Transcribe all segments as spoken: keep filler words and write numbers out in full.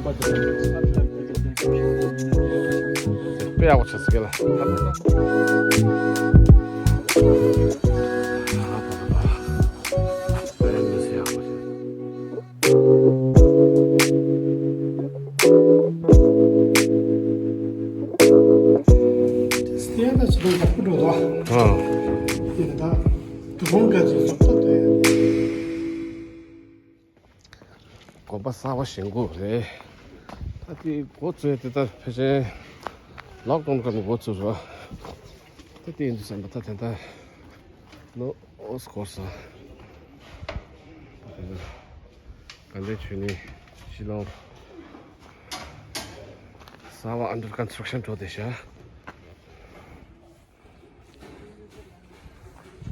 དཔེ་ཡག་པོ་བྱས་སོང་ག་ལ། དེ་ད་ཅི་དང་ད་ཕུ་འགྲོ་དོ། ཨ། དེ་ད་དུ་བོང་ག་ཅིག་སོགས་ད་དོ་ཡ། དགོན་པ་གསར་པ་བཞེངས་དགོས་རེད། ད་དེ་འགོ་བཙུགས་དེ་ད་ཕལ་ཆེར་ལོག་ཌའུན་སྐབས་ནས་འགོ་བཙུགས་རོགས། ད་དེ་ཡིན་དུས་ཙམ་པ་ད་དེ་འདྲ་ནོ་ཨོ་སྐོར་ས། དགའ་ལྡན་ཆོས་གླིང་གཞིས་ལུང་གསར་པ་ཨན་ཌར་ཀོན་སི་ཊྲག་ཤན་འགྲོ་བསྡད་ཤག་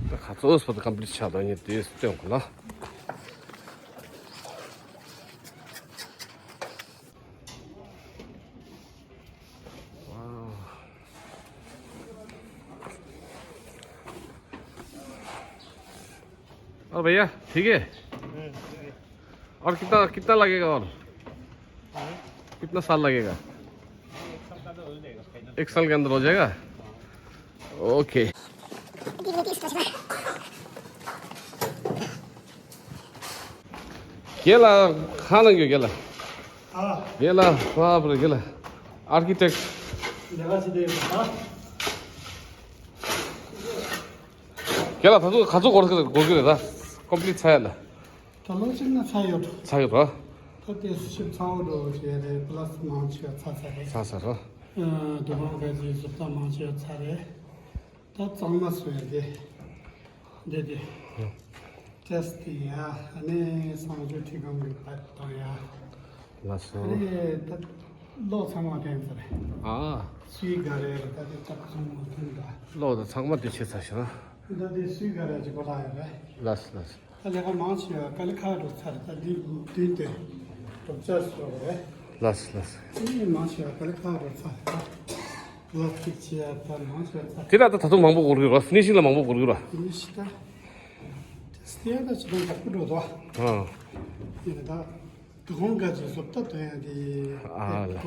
ད་ག་ཚོད་སྤོ་ཏ་ཀམ་པི་ལིཊ་ཆགས་འདུག་ངས་དེ་སྟོན་དགོས་ལ། और भैया, ठीक है? और कितना, कितना लगेगा और? कितना साल लगेगा? एक साल के अंदर हो जाएगा। ओके। गेला खाना क्यों गेला? गेला बाप रे गेला। आर्किटेक्ट। गेला थाजु खाजु गोर गोर गेला। कम्प्लिट छायला। ད་ལོ་གཅིག་ན་ཚར་ཡོད་འགྲོ། ཚར་ཡོད་རོ། ད་དེ་ཞིབ་ཚ་བོ་འགྲོ་བྱས་རེད། པ་ལ་སི་མང་ཆེ་བ་ཚར་ཚར་རེད། ཚར་ཚར་རོ། ཨ། དུ་བང་ག་ཚོད་བཟོ་ལྟ་མང་ཆེ་བ་ཚར་རེད། ད་གཙང་མ་བཟོ་ཡ་དེ། འདི་དེ། ཏྲེས་དེ་ཡ། ཨ་ནི་གསང་སྤྱོད་ཁྲི་སྒང་གི་བར་དང་ཡ། ལགས་སོ། ཨ་ནི་ད་གློག་ཚང་མ་འཕེན་ཚར་རེད། ཨ། སུའི་ག་རེ་རེད། ད་དེ་ད་གཙང་མ་འཕེན་ད། གློག་ད་ཚང་མ་དེ་བྱས་ཚར་ཤག་ད་དེ་སུའི་ག་རེ་ཅིག་གོ་ལ་ཡ་རེད། ལགས་སོ་ལགས་སོ། ད་ལས་ཀ་མང་ཆེ་བ་དཀའ་ལས་ཁག་འགྲོ་ཚར། ད་འདི་མདུན་དེ་གྲུབ་ཆ་བཟོ་དགོས་རེད། ལགས་སོ་ལགས་སོ། ཨ་ནི་མང་ཆེ་བ་དཀའ་ལས་ཁག་འགྲོ་ཚར། ད་པ་ལ་སི་ཊིག་བྱེད་ཡ་ད་མང་ཆེ་བ་ཚར། དེ་ལ་ད་ད་དུང་མང་པོ་འགོར་གི་རེད། ཕི་ནི་ཤིང་ལ་མང་པོ་འགོར་གི་རེད། ཕི་ནི་ཤིང་ད་སྟེ་ད་ཅི་དང་ཡག་པོ་འགྲོ་དོ། ཨ། དེ་ནས་ད་དུ་ཁོང་ག་ཅིག་བཟོ་ལྟ་དོན་ཡ་དེ། ཨ་ལ། ད་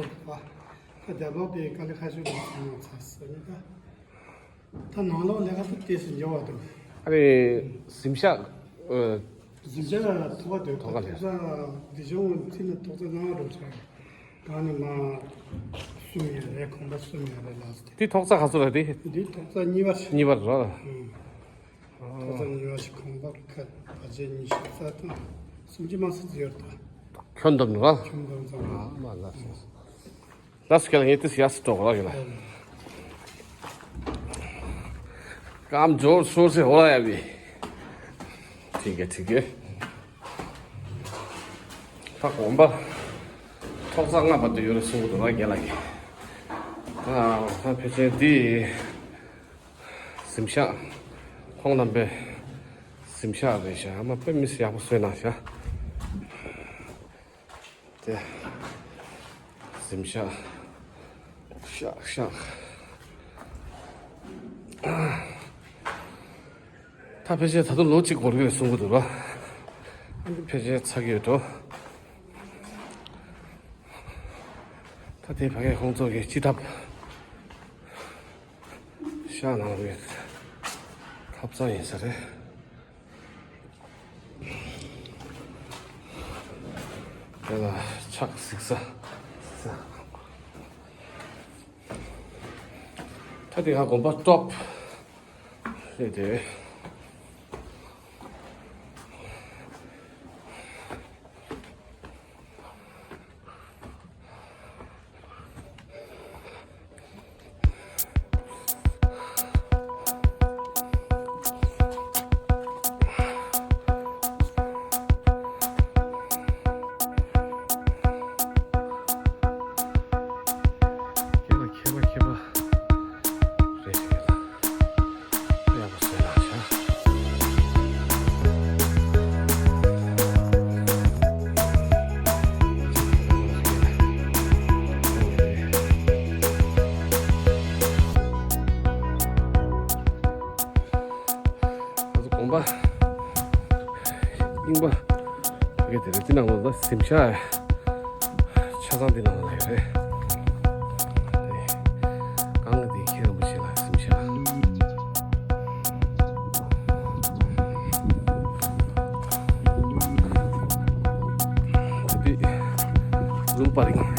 རྒྱབ་ལོགས་དེ་དཀའ་ལས་ཁག་ཤོས་འགྲོ་ཚར་ཡོད་ཚར་ཟེར་ནས་ད། ད་ནང་ལོགས་ལས་ཀ་ད་ཏོག་ཙམ་འགྱུར་བ་འདུག་ཨ་ནི་གཟིམ་ཤག་ཨ། གཟིམ་ཤག་ཐོག་ཁ་འདུག་ཐོག་ཁ་ལས། ཐོག་ས་འདི་བྱུང་ཚིག་ནི་ཐོག་ས་ནང་འགྲོ་ཆགས། གང་ནི་མ་གསུམ་ཡ་རེད། ཁང་པ་གསུམ་ཡ་རེད་ལགས་སོ། དེ་ཐོག་ས་ག་ཚོད་རེད་དེ། འདི་ཐོག་ས་གཉིས་པ་རེད། གཉིས་པ་རེད། ཨང་། ཐོག་ས་གཉིས་པ་ཞིག་ཁང་པ་ཁ་བ་ཅན་ཉི་ཤུ་རྩ་དང་སུམ་ཅུ་མ་ཟིན་ཡོད་ད། ཁྱོན་བསྡོམས་རེད། ཁྱོན་བསྡོམས་ཙམ་རེད། ཨ་མ་ལགས་སོ། ལགས་སོ། ཁྱེད་ལ་ངས་ཏིས་ཡར་སི་ཏོག་ར་གི་ལ། काम जोर शोर से हो रहा है अभी। ठीक है, ठीक है। ད་དགོན་པ་ཐོག་ས་ལྔ་བར་དུ་ཡོད་རེད་གསུང་གི་འདུག་ར་རྒན་ལགས་ཀྱིས། ད་ད་ཕལ་ཆེར་འདི་གཟིམ་ཤག་ཁོང་རྣམ་པའི་གཟིམ་ཤག་རེད་ཤག་ཨ་མ་དཔེ་མི་སྲིད་ཡག་པོ་བཟོས་གནང་ཤག་དེ་གཟིམ་ཤག་ཤག་ཤག་ད་ཕལ་ཆེར་ད་དུང་ལོ་གཅིག་འགོར་གྱི་རེད་གསུང་གི་འདུག་ར། ཕལ་ཆེར་ཚར་གྱི་ཡོད་འགྲོ། ད་དེ་ཕ་གིའི་ཁོང་ཚོ་གི་སྤྱི་ཐབ་ཤག་ནང་གི་ཐབ་ཚང་ཡིན་ས་རེད། དེ་ལ་ཕྱག་གཟིགས་ས། ད་དེ་ག་དགོན་པ་ཊོབ་རེད་དེ། ཁྱེད་ལ་ཁྱད་པར་ཁྱད་པར་རེད་ཁྱེད་ལ། ཡག་པོ་བཟོས་ལ་ཤག་ང་ཚོ་དགོན་པ་རྙིང་པ་དེ་ག་དེ་རེད། དེ་ནང་ལོགས་ལ་གཟིམ་ཤག་ ཁ་སང་འདི་ནང་ལ་ཡོད་རེད། གང་གི་འདི་ཁྱེད་རང་བུ་ཤེས་ལ་སེམས་ཤེས་ལ། འདི་ལུང་པ་རིང་།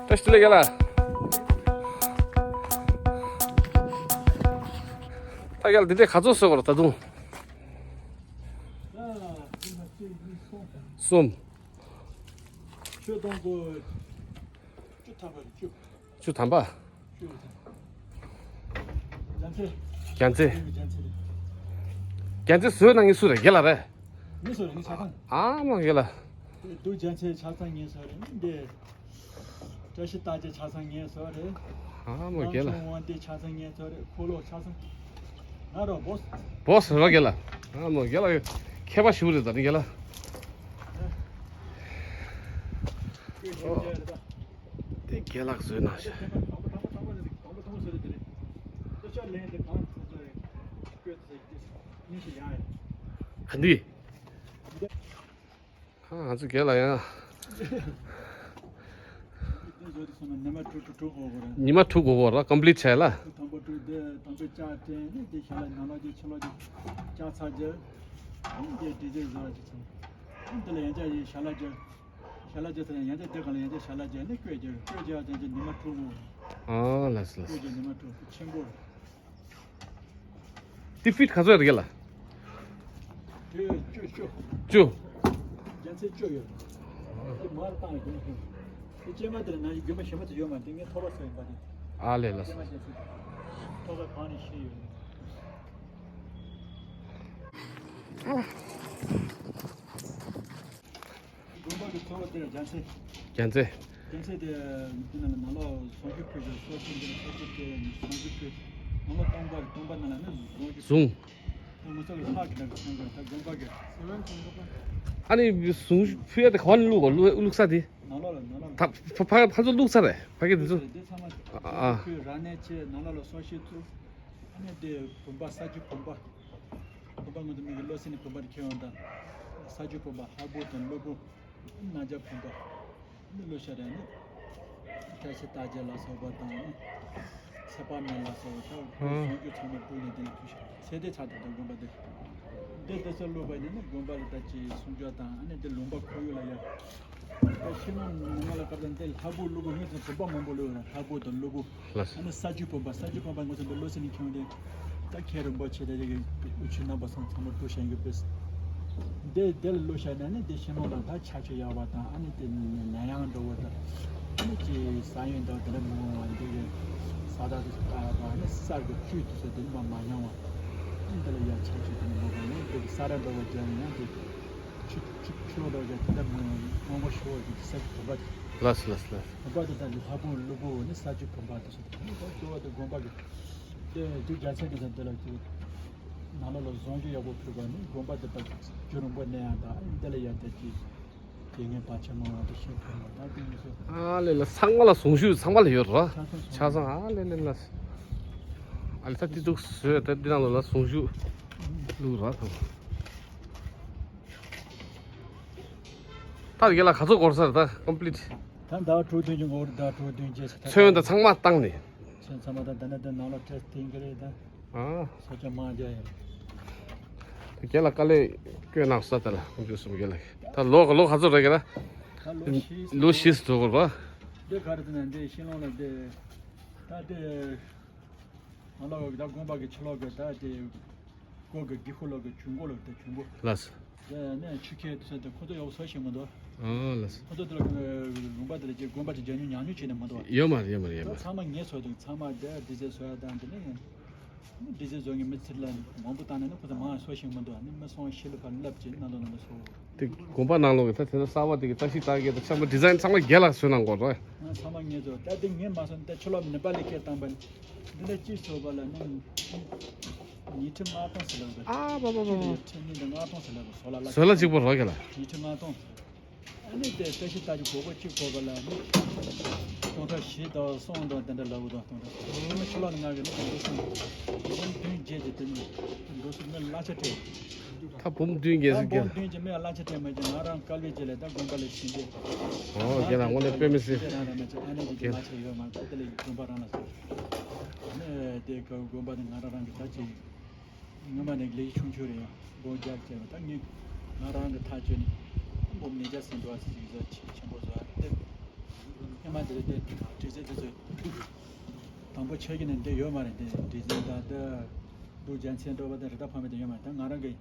བཀྲ་ཤིས་བདེ་ལེགས་རྒན་ལགས། ད་རྒན་ལགས་འདི་འདྲས་ག་ཚོད་བཟོས་པ་རེད་ད་དུང་། གསུམ། ཁྱོད་དང་པོ་བཅུ་ཐམ་པ་རེད། བཅུ། བཅུ་ཐམ་པ། བཅུ་ཐམ་པ། རྒྱ་མཚོ། རྒྱ་མཚོ། རྒྱ་མཚོ་རེད། རྒྱ་མཚོ་བཟོས་གནང་མཁན་སུ་རེད། རྒན་ལགས་རེད། ངས་བཟོས་རེད། ངས་ཆ་ཚང་། ཨ་མ་རྒན་ལགས། འདུག་རྒྱ་མཚོ་ཆ་ཚང་ངས་བཟོས་རེད། འདི་བཀྲ་ཤིས་རྟགས་བརྒྱད་ཆ་ཚང་ངས་བཟོས་རེད། ཨ་མ་རྒན་ལགས། དབང་འདུས་ཆ་ཚང་ངས་བཟོས་རེད། འཁོར་ལོ་ཆ་ཚང་ང་རང་བོས། བོས་རོགས་རྒན་ལགས། ཨ་མ་རྒན་ལགས་མཁས་པ་ཞིག་རེད་ད་ནི་རྒན་ལགས། དེ་རྒན་ལགས་བཟོས་གནང་ཤག་ག་འདི། ཨ་ང་ཚོ་རྒན་ལགས་ཡང་། ཉི་མ་དྲུག་འགོར་བ་ར་ཀོམ་པི་ལིཊ་བྱས་ལ། དང་པོ་དྲུག་དེ་དང་པོའི་ལྕགས་སྤྲད་ནས་དེ་ཞལ་ལག་ནང་ལོགས་ཀྱི་ཕྱི་ལོགས་ཀྱི་ལྕགས་ཚ་རྒྱབ། དེ་འདྲ་བཟོ་བ་ཅིག་བྱས། དེ་ལ་ཡང་བསྐྱར་ཡི་ཞལ་ལག་རྒྱབ། ཞལ་ལག་རྒྱབ་ཚར་ཡང་བསྐྱར་དེ་ག་ལ་ཡང་བསྐྱར་ཞལ་ལག་རྒྱབ་ནས་བཀོད་རྒྱབ། བཀོད་རྒྱབ་ཡང་བསྐྱར་ཉི་མ་དྲུག་འགོར། ཨ་ལགས་སོ་ལགས་སོ། བཀོད་རྒྱབ་ཉི་མ་དྲུག་ཆེན་པོ་རེད། དེ་ཕིཊ་ག་ཚོད་རེད་རྒན་ལགས། དེ་བཅུ་བཅུ། བཅུ། རྒྱ་མཚོ་བཅུ་ཡོད། དེ་མར་བཏང་ཡོད། དེ་སྐྱེས་མ་དེ་ལ་ན་ཡི་རྒྱུ་མ་ཞེ་མ་དེ་ཡོད་མ་དེ་ངས་ཐོ་རོ་སོ་ཡིན་པ་དེ། ཨ་ལས་ལགས་སོ། སྐྱེས་མ་རྒྱ་མཚོ་ཐོ་རོ་གང་ནས་ཤེས་ཡོད། དགོན་པ་གི་ཚོ་བ་དེ་རྒྱ་མཚོ། རྒྱ་མཚོ། རྒྱ་མཚོ་དེ་འདི་ནང་ལ་ནང་ལོགས་ཟུང་འཇུག་ཕུལ་བཞག་སོ་སོ་འདི་ལ་སོ་སོ་དེ་ཟུང་འཇུག་ཕུལ། ནང་ལོགས་སྟོང་པ་སྟོང་པ་ནང་ལ་ནི་ཟུང་འཇུག་ཟུང་། དེ་ངོ་ཚ་གི་ལྷག་གི་ནང་གི་ཚོང་གི་ད་དགོན་པ་གི། ཨ་ནི་ཟུང་ཕུལ་ཡ་དེ་ག་བ་ནས་བླུགས་གོ་བླུགས་བླུགས་ས་དེ། ནང་ལོགས་ལ་ནང་ལོགས་ལ། ད་ཕ་ཕ་ཕ་ཚོ་བླུགས་ས་རེད་ཕ་གི་འདི་ཚོ། འདི་ཚང་མ་ཨ་ཨ། ཕུལ་ར་ནས་ཆེ་ནང་ལོགས་ལ་སོ་ཤི་ཚུ། ཨ་ནི་དེ་བུམ་པ་ས་རྒྱུ་བུམ་པ། བུམ་པ་ངོ་དེ་མི་གི་བློ་སེམས་ནི་བུམ་པ་དེ་ཁྱེར་ཡོང་དང་། ས་རྒྱུ་བུམ་པ་ལྷ་བུ་དང་ཀླུ་བུ། རྣལ་འབྱོར་བུམ་པ། ནི་བློ་ཤ་ར་ནི། བཀྲ་ཤིས་རྟགས་བརྒྱད་ལ་སོགས་པ་དང་ནི། ཚེ་དཔག་མེད་ལ་སོགས་པ་ད་བཟང་རྒྱུ་ཚང་མ་བཀྲུས་ནས་དེ་ནི་ཐུགས་ཤ་ཚེ་འདི་ཚར་དང་དགོན་པ་འདི། འདི་འདི་ཚོ་བླུགས་པ་ཡིན་ན་དགོན་པ་ལ་ད་ཅི་སྲུང་སྐྱོབ་དང་ཨ་ནི་འདི་ལུང་པ་ཁོར་ཡུག་ལ་ཡ། ཕྱི་ནང་ནང་ལ་སྐབས་དང་དེ་ལྷ་བུ་ཀླུ་བུ་ངོས་སུ་བུམ་པ་མང་པོ་ལོས་ར་ལྷ་བུ་དང་ཀླུ་བུ། ལགས་སོ། ཨ་ནི་ས་རྒྱུ་བུམ་པ་ས་རྒྱུ་བུམ་པ་ངོས་སུ་འདི་བློ་སེམས་ནི་ཁྱོད་དེ། ད་མཁན་རིན་པོ་ཆེ་དེ་ཡི་གི་དབུ་ཆུ་རྣམ་པ་སང་ཚང་མ་བཀྲུ་བཞིན་ཡོད་པས། འདི་འདི་ལ་བླུགས་བཞག་ན་ནི་འདི་ཕྱི་ནང་ལ་ད་ཆར་ཆུ་ཡག་པ་དང་ཨ་ནི་དེ་ནད་ཡམས་འགྲོ་བ་དང་། ཨ་ནི་ཅི་ས་ཡོན་དང་དེ་འདྲ་མི་འོང་བ་འདི་གི་ས་དག་དེ་ཚོ་བཀག་ཡག་དང་ཨ་ནི་སར་གི་བཅུད་དེ་ཚོ་དེ་ནི་མ་མ་ཡང་བ། ཨ་ནི་འདི་ལ་ཡ་ཆར་ཆུ་དེ་ནི་མ་གོ་ནི་འདི་གི་ས་ར་འགྲོ་བ་རྒྱབ་ནས་ཡང་དེ། ཆུ་ཆུ་ཆུ་ལོག་རྒྱ་དེ་འདྲ་མི་ཡོང་སྔོན་འགོག་ཞུ་བ་གི་ས་རྒྱུ་བུམ་པ་དེ། ལགས་སོ་ལགས་སོ་ལགས་སོ། བུམ་པ་དེ་དང་ལྷ་བུ་ཀླུ་བུ་ནི་ས་རྒྱུ་བུམ་པ་དེ་ཚོ་དེ་ནི་ད་སྐྱོ་བ་དེ་དགོན་པ་གི་དེ་རྒྱུ་རྒྱ་ཚད་ཀྱི་ས་དེ་ལ་ཅིག་ནང་ལོགས་ལ་ཟུང་འཇུག་ཡག་པོ་ཕུལ་བ་ནི་དགོན་པ་དེ་དག་རྒྱུ་རིན་པོ་གནས་ཡག་དང་དེ་ལ་ཡ་དེ་ཅིག་དེ་ངས་བར་ཆད་མང་བ་དེ་ཤེས་ཐུབ་མ་ད་དེ་ཡིན་ཟེར། ཨ་ལེ་ལ་ཚང་མ་ལ་ཟུང་འཇུག་ཚང་མ་ལ་ཡོད་ར། ཆ་ཚང་ཨ་ལེ་ལེ་ལ། ཨ་ལེ་ད་དེ་འདུག་བཟོས་ད་འདི་ནང་ལོགས་ལ་ཟུང་འཇུག་བླུགས་ར་ད། ད་རྒན་ལགས་ག་ཚོད་འགོར་ས་རེད་ད་ཀོམ་པི་ལིཊ། ད་ཟླ་བ་དྲུག་བདུན་གྱི་འགོར་ཟླ་བ་དྲུག་བདུན་བཅས་ཚོན་དང་ཚང་མ་བཏང་ནས། ཚོན་ཚང་མ་ད་ད་ནི་ད་ནང་ལ་ཁྲལ་བཏིང་གི་རེད་ད། ཨ། ས་ཆ་མང་རྒྱ་ཡིན། ད་རྒན་ལགས་དཀའ་ལས་སྐྱོན་གནང་ས་ད་ལ་ཁོང་ཚོས་གསུམ་རྒན་ལགས་ད་ལོ་ལོ་ག་ཚོད་རེད་རྒན་ལགས། ད་ལོ་བཞི། ལོ་བཞི་ཙམ་འགོར་བ། འདི་ག་རེ་ད་ན་འདི་ཤིང་ལོང་ལ་འདི། ད་འདི། ང་ལ་ད་དགོན་པ་གི་ཕྱི་ལོགས་གི་ད་དེ་སྒོ་གི་དཀྱིལ་འཁོར་ལོགས་གི་ཆུ་འགོ་ལོགས་དེ་ཆུ་འགོ། ལགས་སོ། དེ་ནས་ཆུ་ཁྱེར་དུ་ས་དེ་ཁོ་ཚོ་ཡག་པོ་བཟོ་ཤེས་མི་འདུག་ཨོ་ལགས་སོ། ཁོ་ཚོ་དེ་ལ་རུམ་པ་དེ་ལ་ཅིག་དགོན་པ་ཅིག་རྒྱ་ཉུང་ཉག་ཉུང་བྱས་ནས་མི་འདུག་ཡོད་མ་རེད་ཡོད་མ་རེད་ཡོད་མ་རེད། ཚང་མ་ངས་བཟོ་འདུག་ཚང་མ་དེ་ཌི་ཛེ་བཟོ་ཡ་དང་དེ་ནས་ཌི་ཛེ་བཟོ་མཁན་མི་ཚེ་ལ་མང་པོ་བཏང་ནས་ནི་ཁོ་ཚོ་མང་བ་བཟོ་ཤེས་མི་འདུག་ནི་མི་སོང་ཤི་ལ་ཕར་ལབ་ཅིག་ནང་དུ་ནང་དུ་བཟོ། དེ་དགོན་པ་ནང་ལོགས་ཀྱི་ད་དེ་ཚོ་གསར་པ་དེ་གི་བཀྲ་ཤིས་རྟགས་བརྒྱད་དང་ཆ་མ་ཌི་ཛའིན་ཚང་མ་རྒྱལ་ལ་བཟོས་གནང་དགོས་རེད། ང་ཚང་མ་ངེས་ཚོ་ད་དེ་ངས་མ་སོང་ད་ཕྱི་ལོགས་ནེ་པ་ལི་ཁྱེར་བཏང་པ་འདི་འདྲ་ཅིག་བཟོས་པ་ལ་ནི་ ཉི་ཁྲི་ལྔ་སྟོང་ཟེར་ལབ་དགོས། ཨ་བ་བ་བ་བ། ཁྲི་གཉིས་དང་ལྔ་སྟོང་ཟེར་ལབ་དགོས། ཟོ་ལ་ལ་ཟོ་ལ་གཅིག་པོ་རོ་ག་ལ། ཉི་ཁྲི་ལྔ་སྟོང་ཟེར། ཨ་ནི་དེ་བཀྲ་ཤིས་རྟགས་ཀྱི་སྒོར་མོ་གཅིག་དགོས་པ་ལ་ནི་སྟོང་ཕྲག་བཞི་དང་གསུམ་དང་དེ་འདྲ་ལབ་དགོས་དང་། སྟོང་ཕྲག་གཞུག་མ་ཕྱི་ལོགས་ནས་ང་གི་ནི་འབུམ་བདུན་བརྒྱད་ཀྱི་དེ་ནི་འབུམ་བདུན་བརྒྱད་ཀྱི་དེ་ནི་འགྲོ་སོང་ནི་གླ་ཆ་སྤྲད། ད་འབུམ་བདུན་བརྒྱད་ད་ཟེར་འབུམ་གྱི་བདུན་གྱི་མི་ལ་གླ་ཆ་སྤྲད་མ་བྱུང་། ང་རང་དཀའ་ལས་བརྒྱབ་ལས་ད་དགོན་པ་ལ་ཞིང་སྡེ། ཨོ་རྒན་ལགས། དངོས་གནས་དཔེ་མི་སྲིད། ཞིང་སྡེ་རང་རང་མ་བྱེད། ཨ་ནེ་གྱི་རྒན་གླ་ཆ་ཡོད་མ་རེད། ད་དེ་ལས་དགོན་པ་རང་ལ་ཟེར། ཨ་ནེ་དེ་ག་དགོན་པ་དེ་ང་རང་རང་གི་ད་ཅིག་སྔོན་མ་ནས་ལས་གཞི་ཆུང་ཆུང་རེད། ཡང་སྒོ་རྒྱག་བྱས་པ་ད་ངས་ང་རང་གི་ཐག་གཅོད་ནས་འབུམ་ཉིས་བརྒྱ་ཟིན་འགྲོ་བ་ཟེར་ཅིག་བཟོ་ཆེན་པོ་བཟོ་བ་དེ། ཧེ་མ་དེ་རེད་དེ་དྲི་རྩད་དེ་ཚོ་དང་པོ་ཆགས་ཀྱི་ནས་འདི་ཡོད་མ་རེད། དེ་དྲི་རྩད་དང་དེ་སྡུག་རྒྱ་མཚན་འགྲོ་བ་དང་རི་དྭགས་ཕ་མ་དེ་ཡོད་མ་རེད། ད་ང་རང་གི་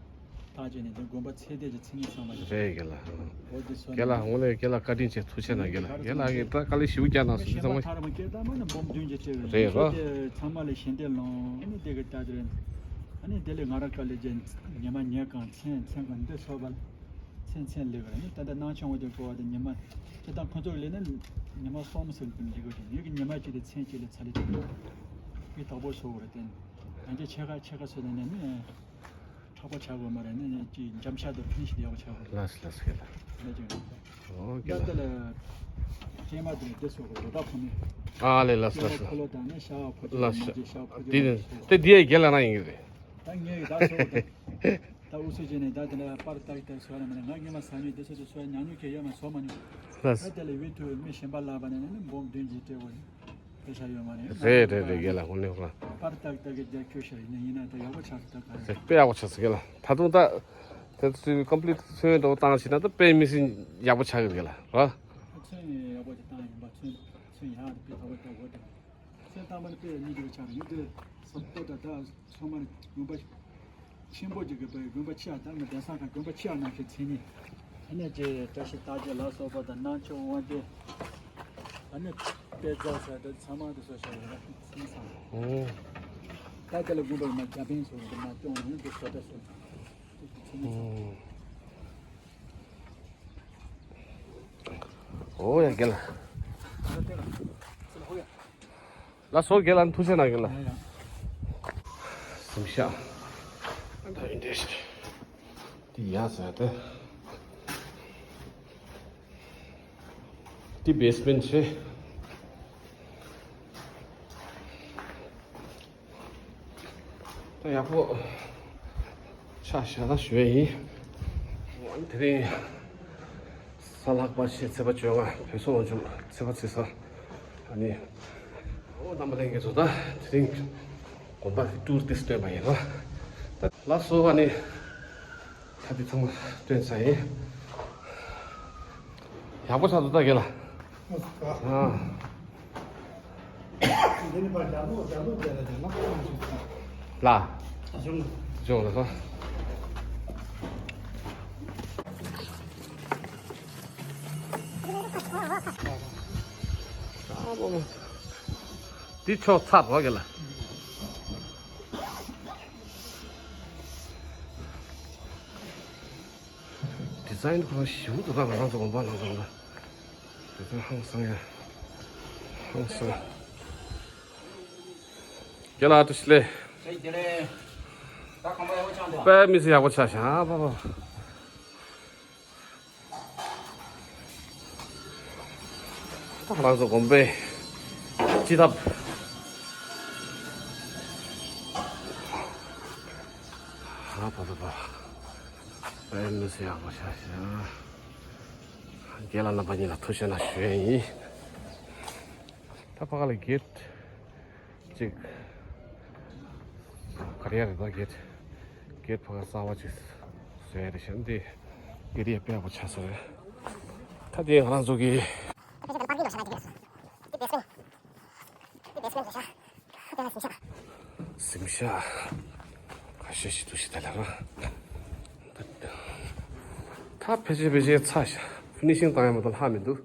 ཐག་གཅོད་ནས་འདི་དགོན་པ་ཚད་ལྡན་གྱི་མཚན་ཉིད་ཚང་མ་རེད། རེད་རྒན་ལགས། འོ་དེ་སོ་རྒན་ལགས། དངོས་གནས་རྒན་ལགས་བཀའ་དྲིན་ཆེ། ཐུགས་རྗེ་གནང་རྒན་ལགས། རྒན་ལགས་ཀྱིས་ད་དཀའ་ལས་ཞེ་པོ་བརྒྱབ་གནང་སོང་། འདི་ཚང་མ་ཐར་མ་སྐད་བཏང་མ་ནི་འབུམ་བདུན་གྱི་སྤྲད་རེད་རོ། དེ་ཚང་མ་ལས་ཞལ་འདེབས་ལོང་ཨ་ནི་དེ་གི་ལྟ་དེ་རེད། ཨ་ནི་དེ་ལས་ང་རང་དཀའ་ལས་བརྒྱབ། ཉི་མ་ཉལ་གང་མཚན་མཚན་གང་འདི་ཚོ་བ་མཚན་མཚན་ལས་ག་རེ་ནི་ད་ལྟ་སྣང་ཆུང་བ་དེ་གོ་བ་དེ་ཉི་མ་དེ་དང་ཁོ་ཚོ་ལས་ན་ཉི་མ་གསུམ་ཟིན་དུ་འདི་གོ་དེ་ངེད་ཀྱི་ཉི་མ་གཅིག་དེ་མཚན་གཅིག་ལས་ཚ་ལས་དེ་གི་དོག་པོ་ཚོ་བ་རེད། དེ་ཡང་ཅིག་ཕྱེད་ཀ་ཕྱེད་ཀ་ཚོ་དེ་ནས་ནི། མཁྲེགས་པོ་ཆགས་དགོས་མ་རེད། ནི་ནི་ཅིག་འཇམ་ཤ་དང་ཕན་ཞིག་ཡག་པོ་ཆགས་དགོས། ལགས་སོ་ལགས་སོ་རྒན་ལགས། ལས་ཀྱི་རེད། ཨོ་རྒན་ད་ལགས། དེ་ལ་སྐྱེས་མ་དེ་ལ་དེ་སོགས་ཀྱི་རོ་བདག་ཕོ་མོ། ཨ་ལས་ལགས་སོ་ལགས་སྐྱེས་མ་ཕོ་ལོ་དང་ནི་ཤ་བ་ཕོ་ལགས་སོ། ཅིག་མ་ཅིག་ཤ་བ་ཕོ་ཅིག་དེ་ནི་དེ་འདི་ཡི་རྒན་ལགས་རང་ཡིན་གྱི་རེད། ད་ངས་ད་སོགས་དང་། ད་འུ་ཚོ་བྱས་ནས་ད་དེ་ལ་པར་བཏགས་བཏགས་སོ་ར་མ་ནི་ང་སྔོན་མ་ཟ་མྱོང་། དེ་སོགས་དེ་སོགས་ཉག་ཉོག་གི་ཡོད་མ་ཟོ་མ་མྱོང་། ལགས་སོ། ད་དེ་ལ་ཡུལ་དུ་མི་གཞན་པ་ལབ་པ་ནི་ནི་འབུམ་བདུན་གྱི་སྤྲད་དགོས་རེད། སྐད་ཆ་ཡོད་མ་རེད། རེད་རེད་རེད། རྒན་ལགས་དངོས་གནས་ཧོ་ལ། པར་ཏག་ཏག་གི་རྒྱ་ཁྱོད་ཤར་ཡིན་ན་ཡིན་ན་ད་ཡག་པོ་ཆགས་སོང་། ད་ག་རེད། དཔེ་ཡག་པོ་ཆགས་སོང་རྒན་ལགས། ད་དུང་ད་དེ་ཚོའི་ཀོམ་པི་ལིཊ་ཚོན་འདྲ་བོ་བཏང་བྱས་ན་ད་དཔེ་མི་སྲིད་ཡག་པོ་ཆགས་ཀྱི་རེད་རྒན་ལགས་ར། ཚོན་ཡག་པོ་ཅིག་བཏང་ཡིན་པ། ཚོན་ཚོན་ཡག་དེ་དཔེ་ཡག་པོ་ད་འོ་ད་ཚོན་བཏང་པ་ནི་དཔེ་ཡག་གཉིས་ཀྱི་ཆགས་རེད། ཡིན་དུས་ས་ཕོ་ད་ད་ཚང་མ་ནི་དགོན་པ། ཆེན་པོ་ཅིག་གི་དཔེ་དགོན་པ་ཆེ་བ་དང་གདན་ས་དང་དགོན་པ་ཆེ་བ་ནང་བཞིན་མཚན་ཉིད། ཨ་ནི་ཅེ་བཀྲ་ཤིས་རྟགས་བརྒྱད་ལ་སོགས་པ་དང་སྣང་ཆུང་དབང་ལྡན། ཨ་ནི་དཔེ་རྫོགས་ཟེར་དེ་ཚང་མ་དེ་སོགས་བྱ་བ་ལ་ཚིམ་ཚང་། ཨོ། ད་དེ་ལ་དགོན་པ་མ་རྒྱ་དཔོན་སོགས་དེ་མ་སྐྱོང་ནས་དེ་སོགས་དེ་སོགས་དེ་ཚིམ་ཚང་། ཨོ། ཨོ་ཡ་རྒན་ལགས། ལགས་སོ་རྒན་ལགས། ཐུགས་རྗེ་གནང་རྒན་ལགས། གཟིམ་ཤག་ད་ཡིན་དེ་ཞིག་འདི་ཡ་ཟེར་ཏེ། འདི་བེ་སི་མེན་ཊི་རེད། ད་ཡག་པོ་ཆ་བཞག་ན་ཞུ་ཡ་ཡིན། དེ་རིང་གཟའ་ལྷག་པ་ཕྱི་ཚེས་པ་བཅོ་ལྔ། བོད་སོག་དབང་ཕྱུག་ཚེས་པ་བརྩི་ས། ཨ་ནི་ཨོ་རྣམ་པ་ལྷན་རྒྱས་ཚོ་ད་དེ་རིང་དགོན་པ་ཊུར་ཏི་སི་སྟོན་པ་ཡིན་ར། ད་ལགས་སོ། ཨ་ནི་ད་འདི་ཚང་མ་སྟོན་ཚར་ཡིན། ཡག་པོ་ཆགས་འདུག་ད་རྒན་ལགས། ཨ། འདི་ནི་ཕར་རྒྱབ་ལོགས་རྒྱབ་ལོགས་བསྡད་ལ་རྒྱབ་ལོགས་གཏོང་བཞིན་ལ། གཞུང་གཞུང་ལ་སོ། འདི་ཕྱོགས་ཚར་རོགས་རྒན་ལགས། ཌི་ཛའིན་ཁོ་རང་ཞིབ་ཏུ་རང་རང་ཚོ་དགོན་པ་ནང་དུ་ལ། དེ་ཚོ་ཧང་སང་ཡ། ཧང་སང་། རྒན་ལགས་བཀྲ་ཤིས་བདེ་ལེགས། བཀྲ་ཤིས་བདེ་ལེགས། ད་ཁང་པ་ཡག་པོ་ཆགས་འདུག་དཔེ་མི་སྲིད་ཡག་པོ་ཆགས་ཤག་ཨ་ཕ་ཕ། ད་ང་རང་ཚོ་དགོན་པའི་སྤྱི་ཐབ། ཨ་ཕ་ཕ་ཕ། དཔེ་མི་སྲིད་ཡག་པོ་ཆགས་ཤག་རྒན་ལགས་རྣམ་པ་གཉིས་ལ་ཐུགས་རྗེ་གནང་ཞུ་ཡས་ཡིན། ད་ཕ་ག་ལ་གེ་ཊི་གཅིག་ག་རེ་ཡ་རེད། ད་གེ་ཊི་གེ་ཊི་ཕ་ག་གསར་པ་གཅིག་བཟོས་རེད་ཤག་འདི་གེ་ཊི་ཡ་དཔེ་ཡག་པོ་ཆགས་སོང་རེད། ད་དེ་ང་རང་ཚོ་གི་གཟིམ་ཤག་ཁ་ཤས་ཤིག་འདུག་ཤག་ད་ལ་ར། ད་ཕལ་ཆེར་ཕལ་ཆེར་ཚར་ཤག་ཕི་ནི་ཤིང་བཏང་ཡ་མ་གཏོགས་ལྷག་མི་འདུག